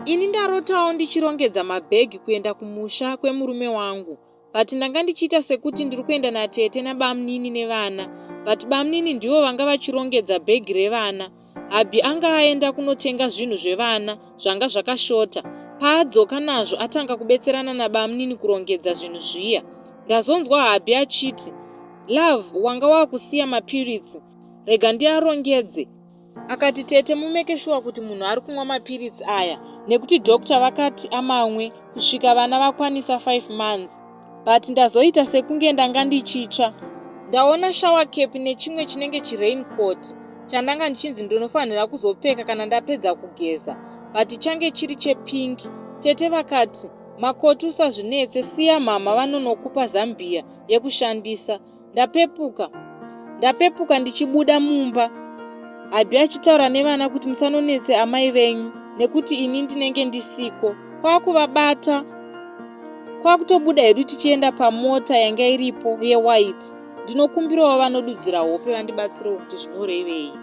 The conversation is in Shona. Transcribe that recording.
Ini ndarotawo ndichirongedza mabhegi kuenda kumusha kwemurume wangu but ndanga ndichiita sekuti ndiri kuenda natete nabamnini nevana but bamnini ndivo vanga vachirongedza bhegi revana. Hubby anga aenda kunotenga zvinhu zvevana zvanga zvakashota. Paadzoka nazvo atanga kubetserana nabamnini kurongedza zvinhu zviya. Ndazonzwa hubby achiti, Love, wanga wakusiya mapiritsi, rega ndiarongedze. Akati tete mumeke shuwa kuti munhu ari kunwa mapiritsi aya nekuti doctor vakati amamwe kusvika vana vakwanisa 5 months. But ndazoita sekunge ndanga ndichitsva. Ndaona shower cap nechimwe chinenge chirain coat chandanga ndichinzi ndinofanira kuzopfeka kana ndapedza kugeza but change chiri chepink. Tete vakati makoti usazvinetse siya mhamha vanonokupa zambia yekushandisa. Ndapepuka ndapepuka ndichibuda mumba hubby achitaura nevana kuti musanonetse amai venyu nekuti ini ndinenge ndisiko kwakuvabata kwakutobuda hedu tichienda pamota yanga iripo yewhite ndinokumbirawo vanodudzira hope vandibatsirewo kuti zvinorevei.